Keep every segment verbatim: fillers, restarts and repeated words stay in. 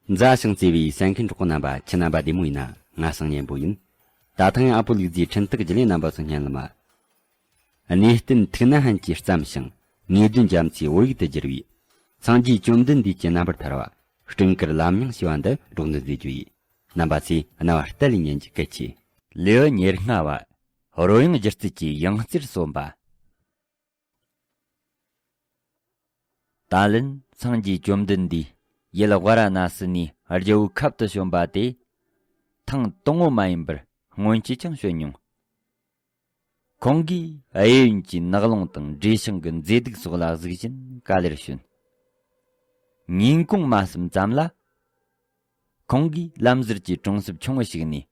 མཛའ་ཞིང་བརྩེ་བའི་གསན་མཁན་གྲོགས་པོ་རྣམ་པ། ཁྱེད་རྣམ་པ་བདེ་མོ་ཡིན་ན། ང་སང་གཉན་པོ་ཡིན། ད་ཐེངས་ཨ་ཕོ་ལུག་རྫིའི་འཕྲིན་སྟེགས་བརྒྱུད་ལས་རྣམ་པ་ཚོ་སྙན་ལ་མ། གནས་བརྟན་ཐུགས་ན་ཧན་གྱིས་བརྩམས་ཤིང་། ངེས་དོན་རྒྱ་མཚོའི་བོད་ཡིག་ཏུ་བསྒྱུར་བའི། སངས་རྒྱས་བཅོམ་ལྡན་འདས་ཀྱི་རྣམ་པར་ཐར་བ། སྤྲིན་དཀར་ལམ་རྙིང་ཞེས་པ་འདི་སྒྲོག་འདོན་མཛད་རྒྱུ་ཡིན། རྣམ་པ་ཚོས་རྣ་བ་གཏད་ལས་ཉན་རྒྱུ་གལ་ཆེ། ལེའུ་ཉེར་ལྔ་བ། རོལ་དབྱངས་སྒྱུ་རྩལ་གྱི་ཡང་རྩེར་སོན་པ། ད་ལན་སངས་རྒྱས་བཅོམ་ལྡན་འདས་ཡུལ་ཝཱ་ར་ཎ་སི་ནས་རྒྱལ་པོའི་ཁབ་ཏུ་བྱོན་པ་དེ་ཐེངས་དང་པོ་མ་ཡིན་པར་སྔོན་ཆད་ཀྱང་བྱོན་མྱོང་། ཁོང་གིས་གཡས་གཡོན་གྱི་ནགས་ཀློང་དང་འབྲས་ཞིང་གི་མཛེས་སྡུག་སོགས་ལ་གཟིགས་བཞིན་ག་ལེར་བྱོན། ཉིན་གུང་མ་ཟིན་ཙམ་ལ། ཁོང་གིས་ལམ་ཟུར་གྱི་གྲོང་གསེབ་ཆུང་ངུ་ཞིག་ནས་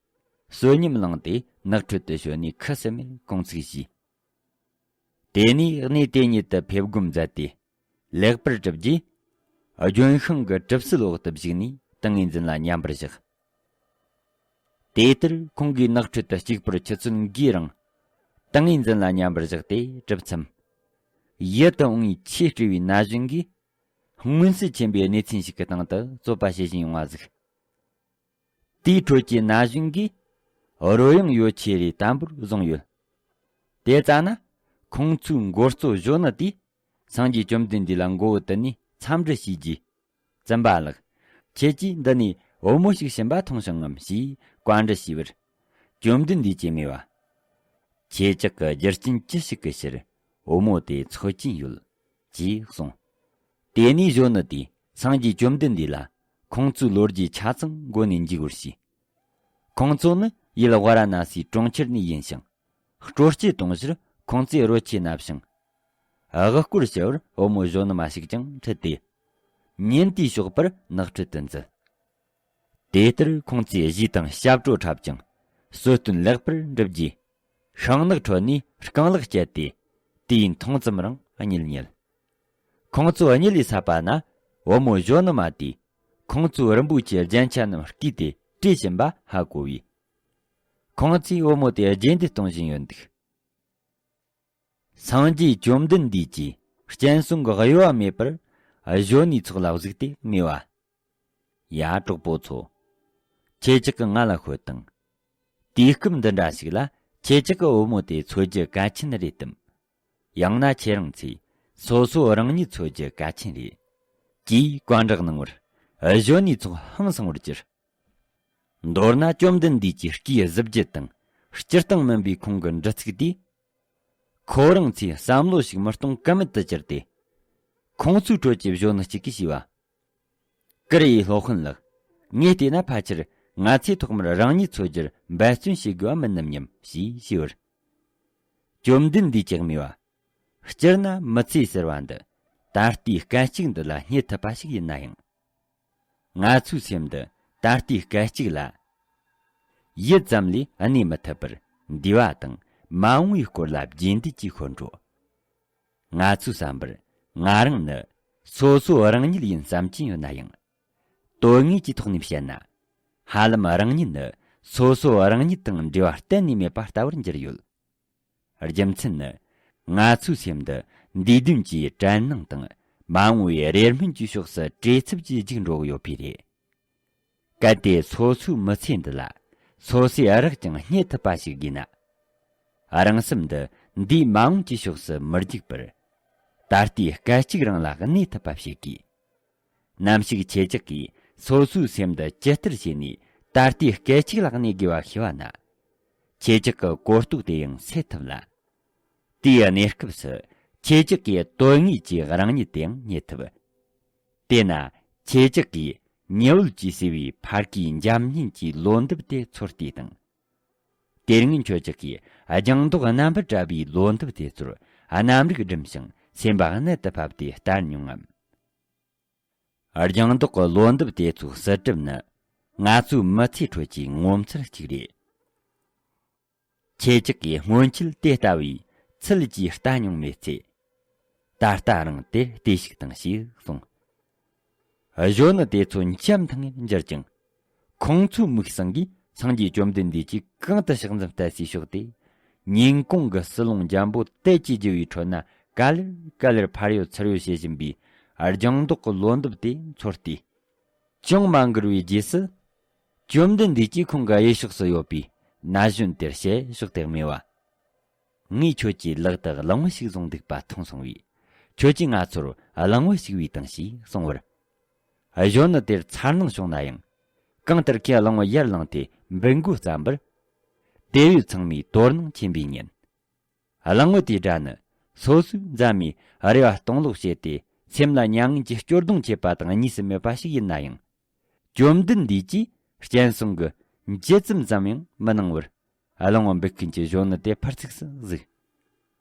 གསོལ་ཉམས་བླངས་ཏེ་ནགས་ཁྲོད་དུ་བྱོན་ནས་ཁུ་སིམ་མེར་གུང་ཚིགས་བཞེས། དེ་ནས་གནས་དེ་ཉིད་དུ་ཕེབས་སྒོམ་མཛད་དེ། ལེགས་པར་གྲུབ་རྗེས། ལྗོན་ཤིང་གི་གྲིབ་བསིལ་འོག་ཏུ་བཞུགས་ནས་ཏིང་ངེ་འཛིན་ལ་མཉམ་པར་བཞག། དེ་ལྟར་ཁོང་གིས་ནགས་ཁྲོད་དུ་གཅིག་པུར་ཆུ་ཚོད་འགའི་རིང་ཏིང་ངེ་འཛིན་ལ་མཉམ་པར་བཞག་སྟེ་གྲིབ་མཚམས། ཡིད་དུ་འོང་བའི་ཆེས་སྤྲོ་བའི་ན་གཞོན་གྱིས་མངོན་གསལ་ཆེན་པོའི་གནས་ཚུལ་ཞིག་གི་སྟེང་དུ་རྩོད་པ་བྱེད་བཞིན་ཡོང་བ་གཟིགས། དེའི་ཁྲོད་ཀྱི་ན་གཞོན་གྱིས་རོལ་དབྱངས་ཡོ་ཆས་རེ་དམ་པོར་བཟུང་ཡོད། དེ་ཙ་ན་ཁོང་ཚོའི་མགོ་གཙོ་གཞོན་ནུ་དེས་སངས་རྒྱས་བཅོམ་ལྡན་འདས་ལ་མགོ་བོ་དུད་ནས་འཚམས་འདྲི་བྱས་རྗེས། བཙུན་པ་ལགས། ཁྱེད་ཀྱིས་འདི་ནས་བུ་མོ་ཞིག་ཕྱིན་པ་མཐོང་བྱུང་ངམ་ཞེས་བཀའ་འདྲི་ཞུས་པར། བཅོམ་ལྡན་འདས་ཀྱིས་སྨྲས་པ། ཁྱེད་ཅག་གི་རྒྱུ་རྐྱེན་ཅི་ཞིག་གི་ཕྱིར་བུ་མོ་དེ་འཚོལ་གྱིན་ཡོད། ཅེས་གསུངས། དེ་ནས་གཞོན་ནུ་དེས་སངས་རྒྱས་བཅོམ་ལྡན་འདས་ལ་ཁོང་ཚོའི་ལོ་རྒྱུས་ཆ་ཚང་མགོ་ནས་མཇུག་བར་ཞུས། ཁོང་ཚོ་ནི་ཡུལ་ཝཱ་ར་ཎ་སིའི་གྲོང་ཁྱེར་ནས་ཡིན་ཞིང་། སྤྲོ་སྐྱིད་གཏོང་ཕྱིར་ཁོང་ཚོས་རོལ་ཆས་མནབས་ཤིང་། དབུ་སྐོར་བྱེད་པར་བུ་མོ་གཞོན་ནུ་མ་ཞིག་ཀྱང་ཁྲིད་དེ། ཉིན་དེའི་ཞོགས་པར་ནགས་ཁྲོད་དུ་འཛུལ། དེ་ལྟར་ཁོང་ཚོས་གཞས་དང་ཞབས་བྲོ་འཁྲབ་ཅིང་གསོལ་སྟོན་ལེགས་པར་འགྲུབ་རྗེས། ཤིང་ནགས་ཁྲོད་ནས་རྐང་ལག་བསྐྱལ་ཏེ་དུས་ཡུན་ཐུང་ཙམ་རིང་གཉིད་ཉལ། ཁོང་ཚོ་གཉིད་ལས་སད་པ་ན་བུ་མོ་གཞོན་ནུ་མ་དེས་ཁོང་ཚོའི་རིན་པོ་ཆེའི་རྒྱན་ཆ་རྣམས་བརྐུས་ཏེ་སྤྲད་བཞིན་པ་ཧ་གོ་བས། ཁོང་ཚོས་བུ་མོ་དེ་རྗེས་འདེད་གཏོང་བཞིན་ཡོད་འདུག། སངས་རྒྱས་བཅོམ་ལྡན་འདས་ཀྱིས་སྤྱན་ཟུང་གི་གཡོ་བ་མེད་པར་གཞོན་ནུའི་ཚོགས་ལ་གཟིགས་ཏེ་སྨྲས་པ། ཡ་གྲོགས་པོ་ཚོ། ཁྱེད་ཅག་གིས་ང་ལ་ཤོད་དང་། དུས་སྐབས་འདི་འདྲ་ཞིག་ལ་ཁྱེད་ཅག་གིས་བུ་མོ་དེ་འཚོལ་རྒྱུ་གལ་ཆེན་རེད་དམ། ཡང་ན་ཁྱེད་རང་ཚོས་སོ་སོ་རང་ཉིད་འཚོལ་རྒྱུ་གལ་ཆེན་རེད། ཅེས་བཀའ་འདྲི་གནང་བར། གཞོན་ནུའི་ཚོགས་ཧང་སངས་པར་གྱུར། མདོར་ན་བཅོམ་ལྡན་འདས་ཀྱིས་སྐུའི་གཟི་བརྗིད་དང་། སྤྱིར་བཏང་མིན་པའི་ཁོང་གི་འདྲི་ཚིག་དེས། ཁོ་རང་ཚོས་བསམ་བློ་ཞིག་མི་གཏོང་ཀུ་མེད་དུ་གྱུར་ཏེ། ཁོང་ཚོའི་ཁྲོད་ཀྱི་གཞོན་ནུ་གཅིག་གིས་ཞུས་པ། ཀུ་རེ་ཡི་སློབ་དཔོན་ལགས། ངས་བལྟས་ན་ཕལ་ཆེར་ང་ཚོས་ཐོག་མར་རང་ཉིད་འཚོལ་རྒྱུར་འབད་བརྩོན་བྱེད་དགོས་པ་མིན་ནམ་སྙམ་ཞེས་ཞུས་པར། བཅོམ་ལྡན་འདས་ཀྱིས་སྨྲས་པ། སྤྱིར་ན་མི་ཚེ་ཟེར་བ་འདི་ད་ལྟའི་སྐད་ཅིག་འདི་ལ་རྙེད་ཐུབ་པ་ཞིག་ཡིན་ན་ཡང་། ང་ཚོའི་སེམས་འདི་ད་ལྟའི་སྐད་ཅིག་ལ་ཡིད་ཙམ་ལས་གནས་མི་ཐུབ་པར། འདས་པ་དང་མ་འོངས་པའི་སྐོར་ལ་རྗེས་འདེད་ཀྱིས་ཤོད་འགྲོ། ང་ཚོའི་བསམ་པར་ང་རང་ནི་སོ་སོ་རང་ཉིད་ཡིན་བསམ་གྱིན་ཡོད་ན་ཡང་། དོན་དངོས་ཀྱི་ཐོག་ནས་བཤད་ན། ཧ་ལམ་རང་ཉིད་ནི་སོ་སོ་རང་ཉིད་དང་འབྲེལ་བ་གཏན་ནས་མེད་པ་ལྟ་བུར་གྱུར་ཡོད། རྒྱུ་མཚན་ནི། ང་ཚོའི་སེམས་འདི་འདས་དོན་གྱི་དྲན་སྣང་དང་མ་འོངས་པའི་རེ་སྨོན་གྱི་ཕྱོགས་སུ་བྲེལ་འཚུབ་ཀྱིས་རྒྱུག་འགྲོ་གི་ཡོད་པས་རེད། གལ་ཏེ་སོ་སོའི་མི་ཚེ་འདི་ལ་སོ་སོས་རག་ཀྱང་རྙེད་ཐུབ་པ་ཞིག་དགོས་ན། རང་སེམས་འདི་འདས་མ་འོངས་ཀྱི་ཕྱོགས་སུ་མི་རྒྱུག་པར། ད་ལྟའི་སྐད་ཅིག་རང་ལ་གནས་ཐུབ་པ་བྱེད་དགོས། ནམ་ཞིག་ཁྱེད་ཅག་གིས་སོ་སོའི་སེམས་འདི་ཇི་ལྟར་བྱས་ནས་ད་ལྟའི་སྐད་ཅིག་ལ་གནས་དགོས་པ་ཤེས་པ་ན། ཁྱེད་ཅག་གི་གོ་རྟོགས་དེ་ཡང་སད་ཐུབ་ལ། དེའི་གནས་སྐབས་སུ་ཁྱེད་ཅག་གིས་དོན་དངོས་ཀྱི་རང་ཉིད་དེ་ཡང་རྙེད་ཐུབ། དེས་ན་ཁྱེད་ཅག་གིས་ཉི་འོད་ཀྱིས་བསུས་པའི་ཕ་རྒིའི་འཇམ་མཉེན་གྱི་ལོ་འདབ་དེ་ཚོར་ལྟོས་དང་། དེ་རིང་ཁྱོད་ཅག་གིས་ལྗང་མདོག་རྣམ་པར་བཀྲ་བའི་ལོ་འདབ་དེ་ཚོར་རྣམ་རིག་སྒྲིམ་ཞིང་སེམས་པ་གནད་དུ་ཕབ་སྟེ་ལྟ་མྱོང་ངམ། ལྗང་མདོག་གི་ལོ་འདབ་དེ་ཚོའི་གསལ་གྲུབ་ནི་ང་ཚོའི་མི་ཚེའི་ཁྲོད་ཀྱི་ངོ་མཚར་གཅིག་རེད། ཁྱེད་ཅག་གིས་སྔོན་ཆད་དེ་ལྟ་བུའི་ཚུལ་གྱིས་ལྟ་མྱོང་མེད་ཚེ། ད་ལྟ་རང་དེར་ལྟོས་ཤིག་དང་ཞེས་གསུངས། གཞོན་ནུ་དེ་ཚོ་འཆམ་ཐང་ངེར་འགྱུར་ཅིང་། ཁོང་ཚོའི་མིག་ཟུང་གིས་སངས་རྒྱས་བཅོམ་ལྡན་འདས་ཀྱིས་གང་དུ་ཕྱག་འཚལ་བསྟར་སའི་ཕྱོགས་དེ། ཉིན་གུང་གི་ཟི་ལིང་འཇམ་པོ་དལ་གྱིས་རྒྱུ་བའི་ཁྲོད་ན་ག་ལེར་ག་ལེར་འཕར་གཡོ་ཚུར་གཡོ་བྱེད་བཞིན་པའི་ལྗང་མདོག་གི་ལོ་འདབ་དེ་ཚོར་ཏེ། ཅུང་མ་འགོར་བའི་རྗེས་སུ། བཅོམ་ལྡན་འདས་ཀྱིས་ཁོང་གི་གཡས་ཕྱོགས་སུ་ཡོད་པའི་ན་གཞོན་དེར་ཞལ་ཕྱོགས་ཏེ་སྨྲས་པ། ངས་ཁྱོད་ཀྱི་ལག་ཏུ་གླང་བུ་ཞིག་བཟུང་འདུག་པ་མཐོང་སོང་བས། ཁྱོད་ཀྱིས་ང་ཚོར་གླང་བུ་ཞིག་བུས་དང་ཞེས་གསུང་བར། གཞོན་ནུ་དེར་འཚར་སྣང་བྱུང་ན་ཡང་། གང་ལྟར་ཁོས་གླང་བུ་ཡར་བླངས་ཏེ་འབུད་མགོ་བརྩམས་པར། དེ་བས་ཚང་མས་དོ་སྣང་ཆེན་པོས་ཉན། གླང་བུ་དེའི་སྒྲ་ནི་སོ་སོའི་མཛའ་མོས་རེ་བ་སྟོང་ལོག་བྱས་ཏེ་སེམས་ལ་མྱ་ངན་གྱི་སྐྱོ་གདུང་སྐྱེས་པ་དང་གཉིས་སུ་མེད་པ་ཞིག་ཡིན་ན་ཡང་། བཅོམ་ལྡན་འདས་ཀྱིས་སྤྱན་ཟུང་གི་འགྱེད་ཙམ་ཙམ་ཡང་མི་གནང་བར། གླང་བུ་འབུད་མཁན་གྱི་གཞོན་ནུ་དེ་ཕར་ཚིགས་སུ་ཟུག་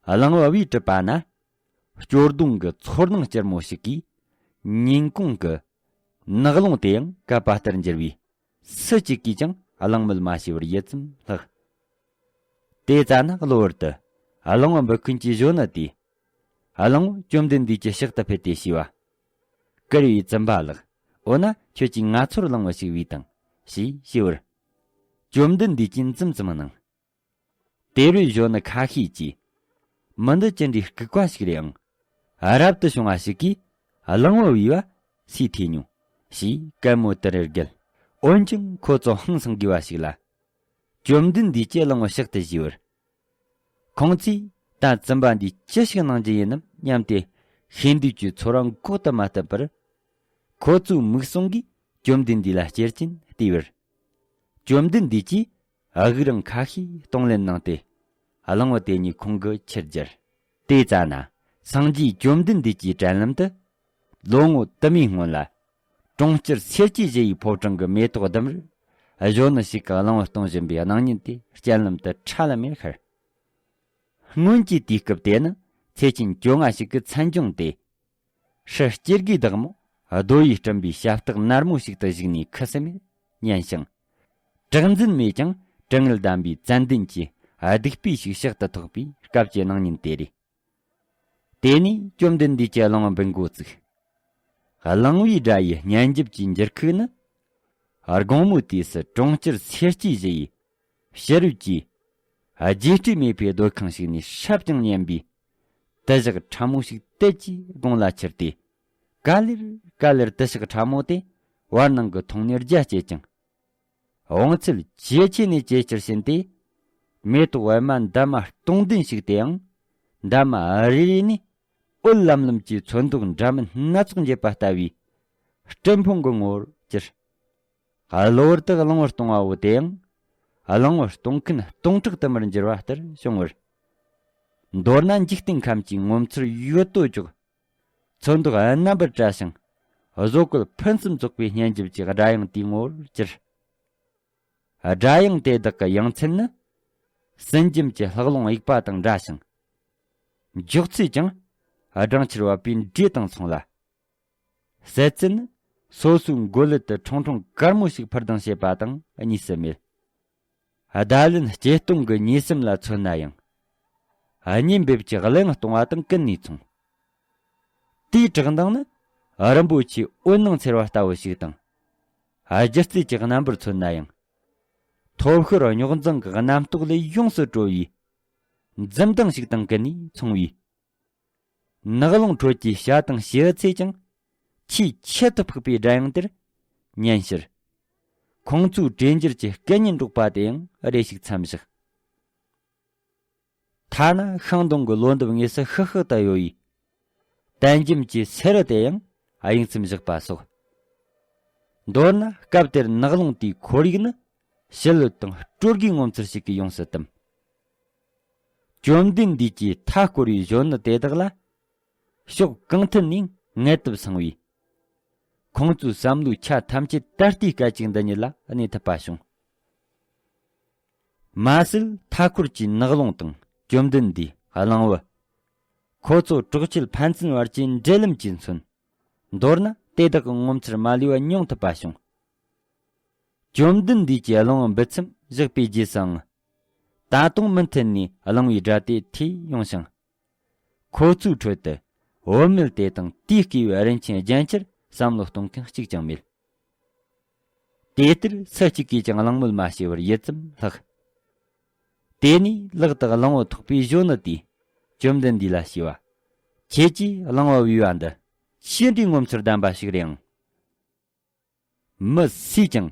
གླང་བུ་བུས་གྲུབ་པ་ན། སྐྱོ་གདུང་གི་ཚོར་སྣང་སྐྱུར་མོ་ཞིག་གིས། ཉིན་གུང་གི་ནགས་ཀློང་དེ་ཡང་བཀབ་པ་ལྟར་འགྱུར་བས། སུ་གཅིག་གིས་ཀྱང་གླེང་མོལ་མ་བྱས་པར་ཡིད་ཙམ་ལྷག་དེ་ཙ་ན་གློ་བུར་དུ་གླང་བུ་འབུད་མཁན་གྱི་གཞོན་ནུ་དེས། གླང་བུ་བཅོམ་ལྡན་འདས་ཀྱི་ཕྱག་ཏུ་ཕུལ་ཏེ་ཞུས་པ། བཀུར་བའི་བཙུན་པ་ལགས། འོ་ན་ཁྱོད་ཀྱིས་ང་ཚོར་གླང་བུ་ཞིག་བུས་དང་། ཞེས་ཞུས་པར། བཅོམ་ལྡན་འདས་ཀྱིས་འཛུམ་ཙམ་གནང་། དེ་རུ་གཞོན་ནུ་ཁ་ཤས་ཀྱིས། མི་འདི་ཅི་འདྲའི་ལྐུགས་པ་ཞིག་རེད་ཨང་། རབ་ཏུ་བྱུང་བ་ཞིག་གིས་གླང་བུ་བུས་པ་སུས་ཐོས་མྱོང་། ཞེས་གད་མོ་དེ་རུ་བགད། འོན་ཀྱང་ཁོ་ཚོ་ཧང་སང་དགོས་པ་ཞིག་ལ། བཅོམ་ལྡན་འདས་ཀྱིས་གླང་བུ་ཕྱག་ཏུ་བཞེས་པར། ཁོང་ཚོས་ད་བཙུན་པ་འདིས་ཅི་ཞིག་གནང་རྒྱུ་ཡིན་ནམ་སྙམ་སྟེ། ཤེས་འདོད་ཀྱི་ཚོར་བ་འགོག་ཏུ་མ་བཏུབ་པར། ཁོ་ཚོའི་མིག་ཟུང་གིས་བཅོམ་ལྡན་འདས་ལ་ཅེར་ཅན་བལྟས་པར། བཅོམ་ལྡན་འདས་ཀྱིས་དབུགས་རིང་ཁ་ཤས་གཏོང་ལེན་གནང་སྟེ། གླང་བུ་དེ་གཉིས་ཁོང་གི་ཁྱིར་སྦྱར། དེ་ཙ་ན་སངས་རྒྱས་བཅོམ་ལྡན་འདས་ཀྱི་དྲན་ལམ་དུ། ལོ་ངོ་དུ་མའི་སྔོན་ལ། གྲོང་ཁྱེར་སེར་སྐྱའི་བཞི་ཡི་ཕོ་བྲང་གི་མེ་ཏོག་ལྡུམ་རར། གཞོན་ནུ་ཞིག་གིས་གླང་བུ་གཏོང་བཞིན་པའི་སྣང་བརྙན་དེ་སྤྱན་ལམ་དུ་ཁྲ་ལམ་མེར་ཤར། སྔོན་གྱི་དུས་སྐབས་དེ་ནི་ཚེ་ཆེན་བཅོ་ལྔ་ཞིག་གི་མཚན་ལྗོངས་ཏེ། སྲིད་སྐྱེ་དགུའི་བདག་མོ་རྡོ་ཡིས་བསྐྲུན་པའི་ཞབས་སྟེགས་ནར་མོ་ཞིག་ཏུ་བཞུགས་ནས་ཁུ་སིམ་མེར་ཉན་ཞིང་། དྲག་འཛིན་མས་ཀྱང་དྲི་ངད་ལྡན་པའི་ཙན་དན་གྱི་སྡིག་པའི་ཤུགས་ཕྱག་ཏུ་ཐོགས་པའི་སྐབས་ཀྱི་སྣང་བརྙན་དེ་རེད། དེ་ནས་བཅོམ་ལྡན་འདས་ཀྱིས་གླང་བུ་འབུད་འགོ་བཙུགས། གླང་བུའི་སྒྲ་ཡི་སྙན་འཇེབས་ཀྱི་འགྱུར་ཁུག་ནི། དགོང་མོའི་དུས་སུ་གྲོང་ཁྱེར་སེར་སྐྱའི་གཞི་ཡི་ཕྱི་རོལ་གྱི་རྒྱས་སྤྲོས་མེད་པའི་སྡོད་ཁང་ཞིག་ནས་སྲབ་ཅིང་ཉམས་པའི་དུ་ཞག་ཕྲ་མོ་ཞིག་དལ་གྱིས་དགུང་ལ་འཕྱུར་ཏེ། ག་ལེར་ག་ལེར་དུ་ཞག་ཕྲ་མོ་དེ་བར་སྣང་གི་མཐོང་སྣེར་རྒྱ་བསྐྱེད་ཅིང་། འོང་ཚད་ཇེ་ཆེ་ནས་ཇེ་ཆེར་ཕྱིན་ཏེ། མེ་ཏོག་པད་མ་འདབ་མ་སྟོང་ལྡན་ཞིག་དེའང་འདབ་མ་རེ་རེ་ནས་འོད་ལམ་ལམ་གྱི་ཚོན་མདོག་འདྲ་མིན་སྣ་ཚོགས་འགྱེད་པ་ལྟ་བུའི་སྤྲིན་ཕུང་གི་ངོ་བོར་གྱུར། གློ་བུར་དུ་གླང་བུ་གཏོང་བ་བོ་དེའང་། གླང་བུ་གཏོང་མཁན་སྟོང་ཕྲག་དུ་མར་འགྱུར་བ་ལྟར་བྱུང་བར། མདོར་ན་འཇིག་རྟེན་ཁམས་ཀྱི་ངོ་མཚར་ཡོད་དོ་ཅོག་ཚོན་མདོག་རྣམ་པར་བཀྲ་ཞིང་། བཟོ་བཀོད་ཕུན་སུམ་ཚོགས་པའི་སྙན་འཇེབས་ཀྱི་སྒྲ་དབྱངས་དེའི་ངོ་བོར་གྱུར། སྒྲ་དབྱངས་དེ་དག་གི་ཡང་ཚན་ནི། སྲིན་འཇམ་གྱི་ལྷགས་རླུང་གཡུག་པ་དང་འདྲ་ཞིང་། མགྱོགས་ཚད་ཀྱང་། སྦྲང་ཆར་བབས་པའི་འབྲས་དང་མཚུངས་ལ། ཟད་ཚད་ནི། སོ་སོའི་མགོ་ལུས་དུ་ཁྲུང་ཁྲུང་དཀར་མོ་ཞིག་འཕུར་ལྡིང་བྱེད་པ་དང་གཉིས་སུ་མེད། བརྡ་ལན་སྐྱེ་སྟོང་གི་ཉེས་སེམས་ལ་མཚོན་ན་ཡང་། གཉེན་འབེབས་ཀྱི་གླུ་དབྱངས་གཏོང་བ་དང་ཀུན་ནས་མཚུངས། དེའི་བཀྲག་མདངས་ནི། རིན་པོ་ཆེའི་འོད་སྣང་འཚེར་བ་ལྟ་བུ་ཞིག་དང་། སྒྱུ་རྩལ་གྱི་རྣམ་པར་མཚོན་ན་ཡང་། ཐོབ་ཤོར་རྙོག་འཛིང་གི་རྣམ་རྟོག་ལས་ཡོངས་སུ་གྲོལ་བའི། འཛུམ་མདངས་ཤིག་དང་ཀུན་ནས་མཚུངས་པའི། ནགས་ཀློང་ཁྲོད་ཀྱི་བྱ་དང་བྱིའུ་ཚོས་ཀྱང་ཆེས་ཁྱད་དུ་འཕགས་པའི་སྒྲ་དབྱངས་དེར་ཉན་ཕྱིར། ཁོང་ཚོའི་གྲོས་འགྱུར་གྱི་སྐད་སྙན་སྒྲོག་པ་དེའང་རེ་ཞིག་མཚམས་བཞག་ཐ་ན་ཤིང་སྡོང་གི་ལོ་འདབ་ངོས་སུ་ཤིག་ཤིག་ཏུ་གཡོ་བའི་དལ་འཇམ་གྱི་སེ་རུ་དེ་ཡང་དབྱིངས་མཚམས་བཞག་པ་སོགས། མདོར་ན་སྐབས་དེར་ནགས་ཀློང་དེའི་ཁོར་ཡུག་ནི་ཞི་ལྷོད་དང་སྤྲོ་དགའི་ངོ་མཚར་ཞིག་གིས་ཡོངས་སུ་གཏམས། བཅོམ་ལྡན་འདས་ཀྱིས་མཐའ་བསྐོར་བའི་གཞོན་ནུ་དེ་དག་ལ་ཕྱོགས་གང་ཐད་ནས་ངལ་དུབ་སངས་པས། ཁོང་ཚོའི་བསམ་བློའི་ཆ་ཐམས་ཅད་ད་ལྟའི་སྐད་ཅིག་འདི་ཉིད་ལ་གནས་ཐུབ་པ་བྱུང་། མ་ཟད་མཐའ་འཁོར་གྱི་ནགས་ཀློང་དང་བཅོམ་ལྡན་འདས་གླང་བུ། ཁོ་ཚོ་གྲོགས་མཆེད་ཕན་ཚུན་བར་གྱི་འབྲེལ་ལམ་གྱིས་མཚོན། མདོར་ན་དེ་དག་གི་ངོ་མཚར་མ་ལུས་པ་མྱོང་ཐུབ་པ་བྱུང་། བཅོམ་ལྡན་འདས་ཀྱིས་གླང་བུ་འབུད་མཚམས་བཞག་པའི་རྗེས་སུའང་། ད་དུང་མུ་མཐུད་ནས་གླང་བུའི་སྒྲ་དེ་ཐོས་ཡོང་ཞིང་། ཁོ་ཚོའི་ཁྲོད་དུ་བུད་མེད་དེ་དང་དེའི་སྐྱེས་བུ་རིན་ཆེན་རྒྱན་ཆར་བསམ་བློ་གཏོང་མཁན་གཅིག་ཀྱང་མེད། དེ་ལྟར་སུ་གཅིག་གིས་ཀྱང་གླེང་མོལ་མ་བྱས་པར་ཡིད་ཙམ་ལྷག་དེ་ནས་ལག་ཏུ་གླང་བུ་ཐོགས་པའི་གཞོན་ནུ་དེས་བཅོམ་ལྡན་འདས་ལ་ཞུས་པ། ཁྱེད་ཀྱིས་གླང་བུ་བུས་པ་འདི་ཅི་འདྲའི་ངོ་མཚར་ལྡན་པ་ཞིག་རེད་ཨང་། མི་སུས་ཀྱང་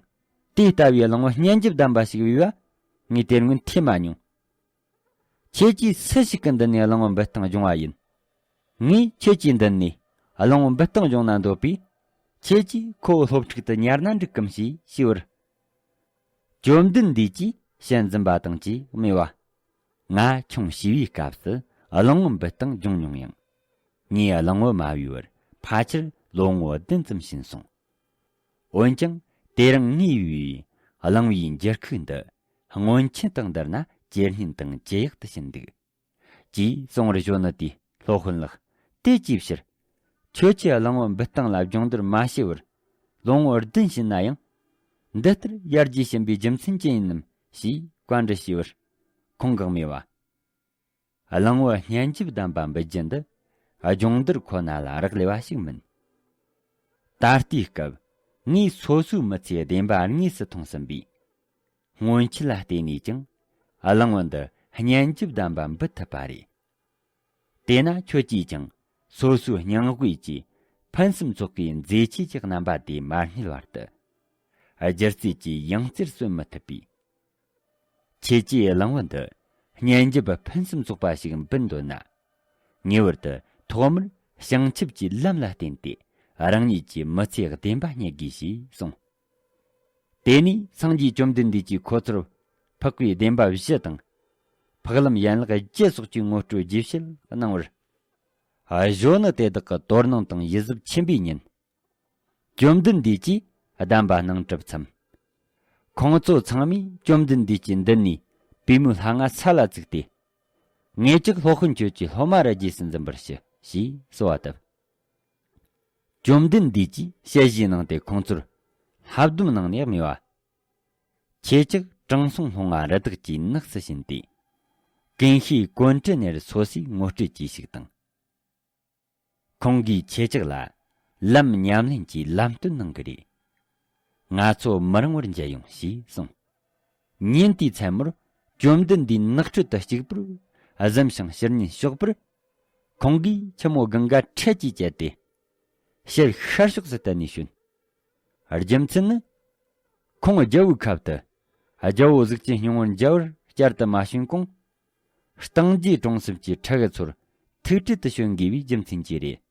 དེ་ལྟ་བུའི་གླང་བོ་སྙན་འཇེབས་ལྡན་པ་ཞིག་བོས་པ་ངས་དེ་སྔོན་ཐོས་མ་མྱོང་། ཁྱེད་ཀྱིས་སུ་ཞིག་གི་མདུན་ནས་གླང་བོ་འབུད་སྟངས་སྦྱོང་བ་ཡིན། ངས་ཁྱེད་ཀྱི་མདུན་ནས་གླང་བོ་འབུད་སྟངས་སྦྱོང་ན་འདོད་པས། ཁྱེད་ཀྱིས་ཁོ་བོ་སློབ་ཕྲུག་ཏུ་ཉར་ན་འགྲིག་གམ་ཞེས་ཞུས་པར། བཅོམ་ལྡན་འདས་ཀྱིས་བཤད་འཛིན་པ་དང་བཅས་སྨྲས་པ། ང་ཆུང་བྱིས་པའི་སྐབས་སུ་གླང་བོ་འབུད་སྟངས་སྦྱོང་མྱོང་ཡང་། ངས་གླང་བོ་མ་བོས་པར་ཕལ་ཆེར་ལོ་ངོ་བདུན་ཙམ་ཕྱིན་སོང་། འོན་ཀྱང་དེ་རིང་ངས་བོས་པའི་གླང་བོའི་འགྱུར་ཁུག་འདི་སྔོན་ཆད་དང་བསྡུར་ན་ཇེ་སྙན་དང་ཇེ་ཡག་ཏུ་ཕྱིན་འདུག་ཅེས་གསུང་བར་གཞོན་ནུ་དེས། སློབ་དཔོན་ལགས། དེ་ཅིའི་ཕྱིར། ཁྱོད་ཀྱིས་གླང་བོ་འབུད་སྟངས་ལ་སྦྱོང་བརྡར་མ་བྱས་པར་ལོ་ངོ་བདུན་ཕྱིན་ན་ཡང་། འདི་ལྟར་ཡར་རྒྱས་ཕྱིན་པའི་རྒྱུ་མཚན་ཅི་ཡིན་ནམ་ཞེས་བཀའ་འདྲི་ཞུས་པར། ཁོང་གིས་སྨྲས་པ། གླང་བོ་སྙན་འཇེབས་ལྡན་པ་འབུད་རྒྱུ་འདི་སྦྱོང་བརྡར་ཁོ་ན་ལ་རག་ལས་པ་ཞིག་མིན། ད་ལྟའི་སྐབས་ངས་སོ་སོའི་མི་ཚེའི་བདེན་པ་དངོས་སུ་མཐོང་ཟིན་པས། སྔོན་ཆད་ལ་བལྟས་ནས་ཀྱང་གླང་བོ་འདི་སྙན་འཇེབས་ལྡན་པ་འབུད་ཐུབ་པ་རེད། དེས་ན་ཁྱོད་ཀྱིས་ཀྱང་སོ་སོའི་སྙིང་དབུས་ཀྱི་ཕུན་སུམ་ཚོགས་པའི་མཛེས་ཆས་ཀྱི་རྣམ་པ་དེ་མ་བསྙེལ་བར་དུ། སྒྱུ་རྩལ་གྱི་ཡང་རྩེར་སོན་མི་ཐུབ་པས། ཁྱེད་ཀྱིས་གླང་བོ་འདི་སྙན་འཇེབས་ཕུན་སུམ་ཚོགས་པ་ཞིག་འབུད་འདོད་ན། ངེས་པར་དུ་ཐོག་མར་བྱང་ཆུབ་ཀྱི་ལམ་ལ་བརྟེན་ཏེ་རང་ཉིད་ཀྱི་མི་ཚེའི་བདེན་པ་རྙེད་དགོས་ཞེས་གསུངས། དེ་ནས་སངས་རྒྱས་བཅོམ་ལྡན་འདས་ཀྱིས་ཁོ་ཚོར་འཕགས་པའི་བདེན་པ་བཞི་དང་། འཕགས་ལམ་ཡན་ལག་བརྒྱད་སོགས་ཀྱི་ངོ་སྤྲོད་རྒྱས་བཤད་གནང་བར། གཞོན་ནུ་དེ་དག་གི་དོ་སྣང་དང་ཡིད་གཟབ་ཆེན་པོས་ཉན། བཅོམ་ལྡན་འདས་ཀྱིས་གདམས་པ་གནང་གྲུབ་མཚམས། ཁོང་ཚོ་ཚང་མས་བཅོམ་ལྡན་འདས་ཀྱི་མདུན་ནས་པུས་མོའི་ལྷ་ང་ས་ལ་བཙུགས་ཏེ། ངེད་ཅག་སློབ་དཔོན་ཁྱོད་ཀྱི་སློབ་མ་ར་རྗེས་སུ་འཛིན་པར་ཞུ་ཞེས་གསོལ་བ་བཏབ། བཅོམ་ལྡན་འདས་ཀྱིས་ཞལ་བཞེས་གནང་སྟེ་ཁོང་ཚོར་ལྷ་སྡོམ་གནང་ནས་སྨྲས་པ། ཁྱེད་ཅག་དྲང་སྲོང་ལྷུང་བ་རི་དྭགས་ཀྱི་ནགས་སུ་ཕྱིན་ཏེ། ཀུན་ཤེས་ཀོན་ཀྲི་ནེར་སོ་སོའི་ངོ་སྤྲོད་ཀྱིས་ཤིག་དང་། ཁོང་གིས་ཁྱེད་ཅག་ལ་ལམ་ཉམས་ལེན་གྱི་ལམ་སྟོན་གནང་གི་རེད། ང་ཚོ་མི་རིང་བར་མཇལ་ཡོང་ཞེས་གསུངས། ཉིན་དེའི་མཚན་མོར་བཅོམ་ལྡན་འདས་ནགས་ཁྲོད་དུ་གཅིག་པུར་གཟིམ་ཞིང་ཕྱིར་ཉིན་ཞོགས་པར། ཁོང་གིས་ཆུ་མོ་གངྒཱ་འཕྲལ་གྱིས་བཅད་དེ། ཕྱིར་ཤར་ཕྱོགས་སུ་བཏད་ནས་བྱོན། རྒྱུ་མཚན་ནི། ཁོང་རྒྱལ་པོའི་ཁབ་ཏུ་རྒྱལ་པོ་གཟུགས་ཅན་སྙིང་པོར་མཇལ་བར་བསྐྱར་དུ་མ་བྱོན་གོང་། སྟེང་རྒྱས་གྲོང་གསེབ་ཀྱི་ཕྲུ་གུ་ཚོར་ཐུག་འཕྲད་དུ་བྱོན་དགོས་པའི་རྒྱུ་མཚན་གྱིས་རེད།